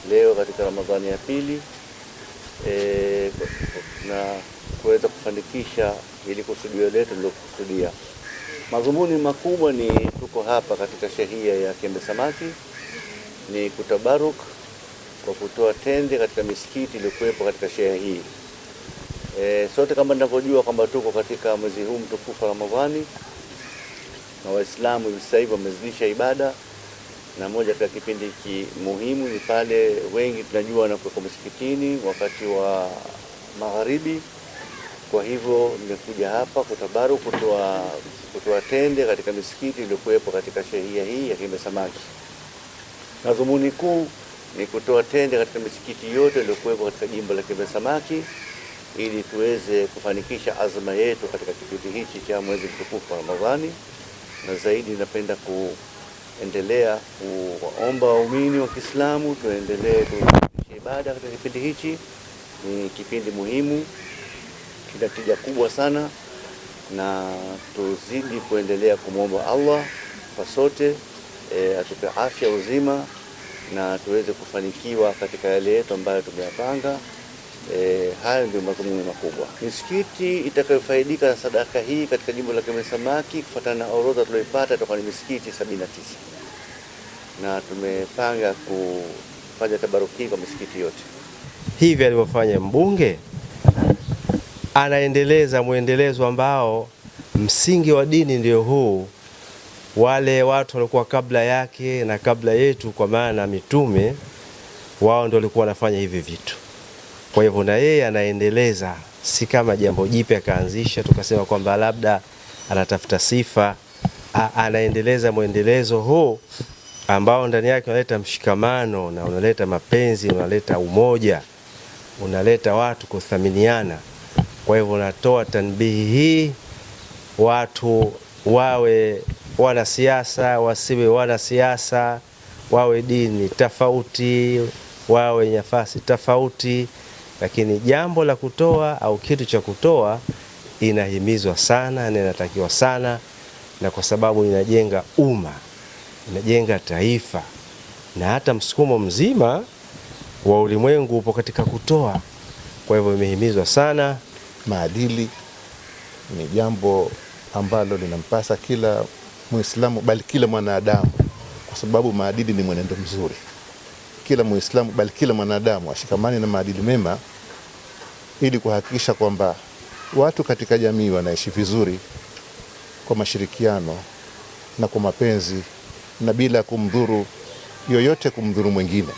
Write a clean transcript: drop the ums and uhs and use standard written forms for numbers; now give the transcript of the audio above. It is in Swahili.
Leo katika Ramadhani ya pili na kuweza kufanikisha ili kusudio letu lilokusudia. Madhumuni makubwa ni tuko hapa katika shehia ya Kiembe Samaki ni kutabaruk kwa kutoa tende katika misikiti iliyokuwepo katika shehia hii. Sote kama tunavyojua kwamba tuko katika mwezi huu mtukufu wa Ramadhani na Waislamu hivi sasa hivi wamezidisha ibada, na moja katika kipindi muhimu ni pale wengi tunajua wanakuwa msikitini wakati wa magharibi. Kwa hivyo nimekuja hapa kutabaru kutoa tende katika misikiti iliyokuwepo katika shehia hii ya Kiembe Samaki. Na dhumuni kuu ni kutoa tende katika misikiti yote iliyokuwepo katika jimbo la Kiembe Samaki ili tuweze kufanikisha azma yetu katika kipindi hichi cha mwezi mtukufu wa Ramadhani. Na zaidi napenda kuendelea kuwaomba waumini wa Kiislamu tuendelee kuimarisha ibada katika kipindi hichi. Ni kipindi muhimu, kina tija kubwa sana, na tuzidi kuendelea kumwomba Allah kwa sote, atupe afya uzima na tuweze kufanikiwa katika yale yetu ambayo tumeyapanga. Hayo ndio madhumuni makubwa. Misikiti itakayofaidika na sadaka hii katika jimbo la Kiembe Samaki kufuatana na orodha tuliyoipata itakuwa ni misikiti 79, na tumepanga kufanya tabaruki kwa misikiti yote. Hivi alivyofanya mbunge, anaendeleza mwendelezo ambao msingi wa dini ndio huu. Wale watu walikuwa kabla yake na kabla yetu, kwa maana mitume wao ndio walikuwa wanafanya hivi vitu. Kwa hivyo na yeye anaendeleza, si kama jambo jipya akaanzisha tukasema kwamba labda anatafuta sifa. Anaendeleza mwendelezo huu ambao ndani yake unaleta mshikamano na unaleta mapenzi, unaleta umoja, unaleta watu kuthaminiana. Kwa hivyo natoa tanbihi hii, watu wawe wanasiasa, wasiwe wanasiasa, wawe dini tofauti, wawe nafasi tofauti, lakini jambo la kutoa au kitu cha kutoa inahimizwa sana na inatakiwa sana, na kwa sababu inajenga umma, inajenga taifa, na hata msukumo mzima wa ulimwengu upo katika kutoa. Kwa hivyo imehimizwa sana. Maadili ni jambo ambalo linampasa kila Muislamu, bali kila mwanadamu, kwa sababu maadili ni mwenendo mzuri. Kila Muislamu, bali kila mwanadamu ashikamane na maadili mema ili kuhakikisha kwamba watu katika jamii wanaishi vizuri kwa mashirikiano na kwa mapenzi na bila kumdhuru yoyote, kumdhuru mwingine.